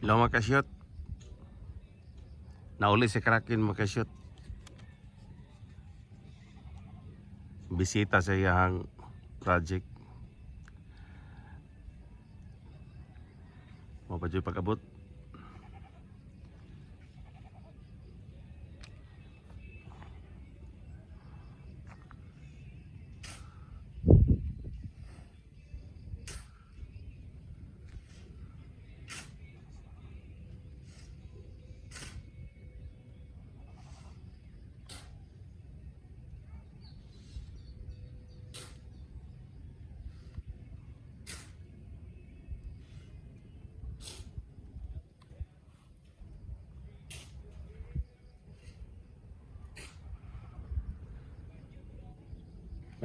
Hello, mga kasyot. Nauli si Kraken, mga kasyot. Bisita sa iyang project. Mo pa dyo'y pag-abot.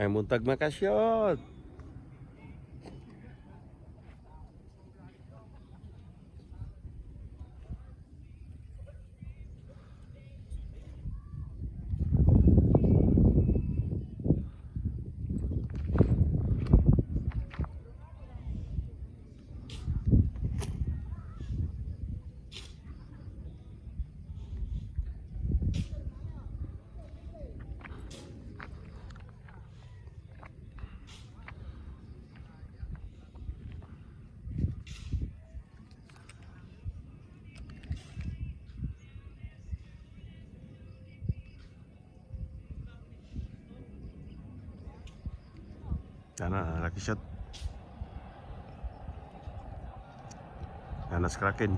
May muntag, mga kasyot. Sana, lucky shot. Sana si Kraken.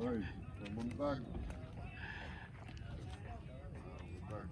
Oy, pamuntag. Pamuntag.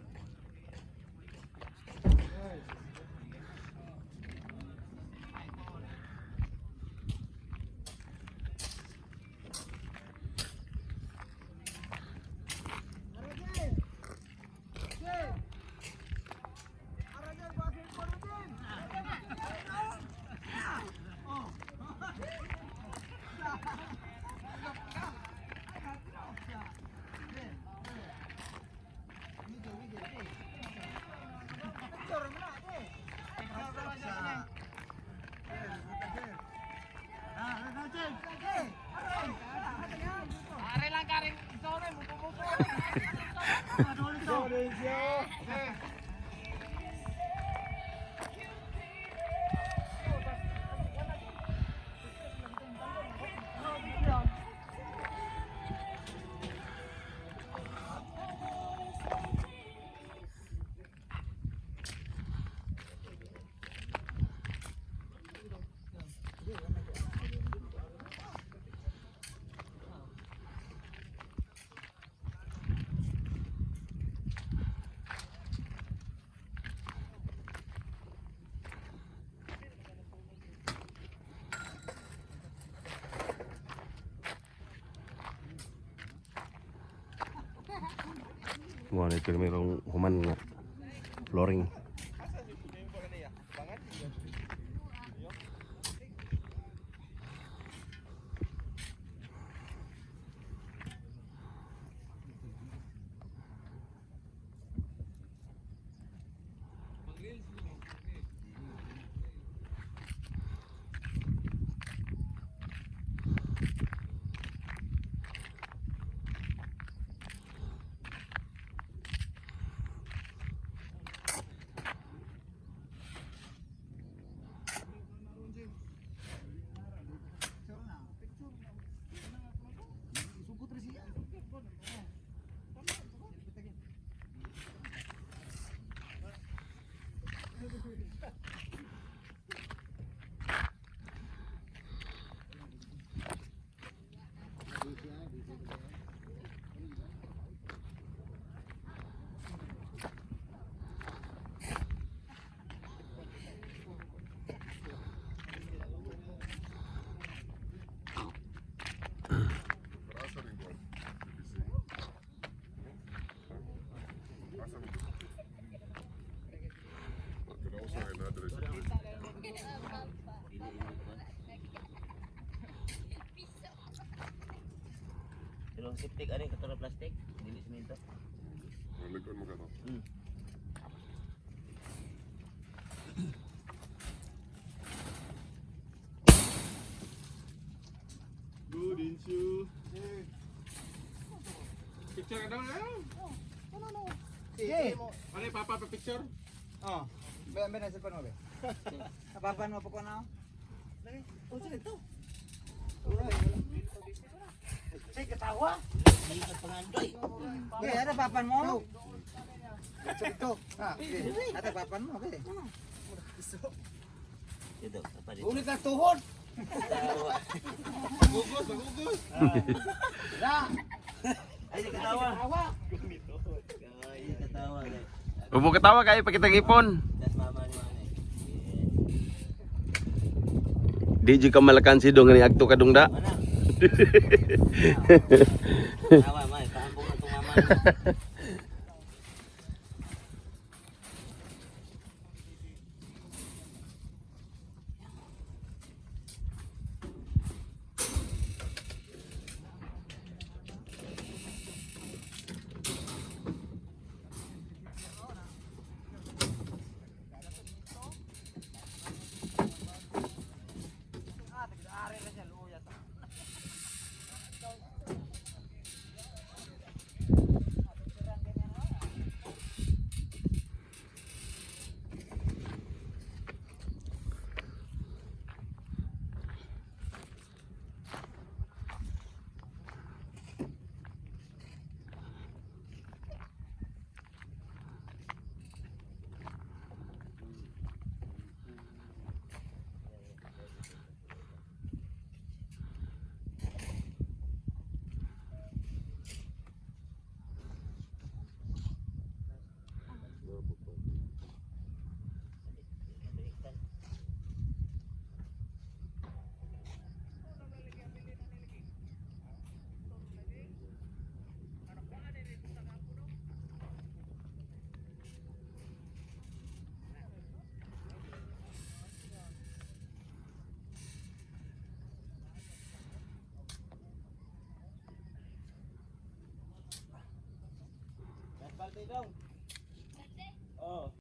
Are lang karing sorry mupo-mupo. Mo na pirmirong human nga flooring. Pang septic ani kato na plastic, dili semento. Malikon mo ka to. Good insu. Picture ka daw na. Sige. Ano yung papa pa picture? Oh. Be, be na sa pano be. Napapan mo pa ko na. Say katawa. Ay pangandoy. Be, ada papan mo. Ito. Ah, ada papan mo be. Dito, apa dito. Ulit ang tuhod. Katawa. Gugos, magugos. Ay di katawa. Ay katawa. Ubo katawa kayo pagkitang ipon. Das mama ni mana. Di jud ka malakan si dong ni agto kadung da. Mana? Tawa may paambong na tong mama.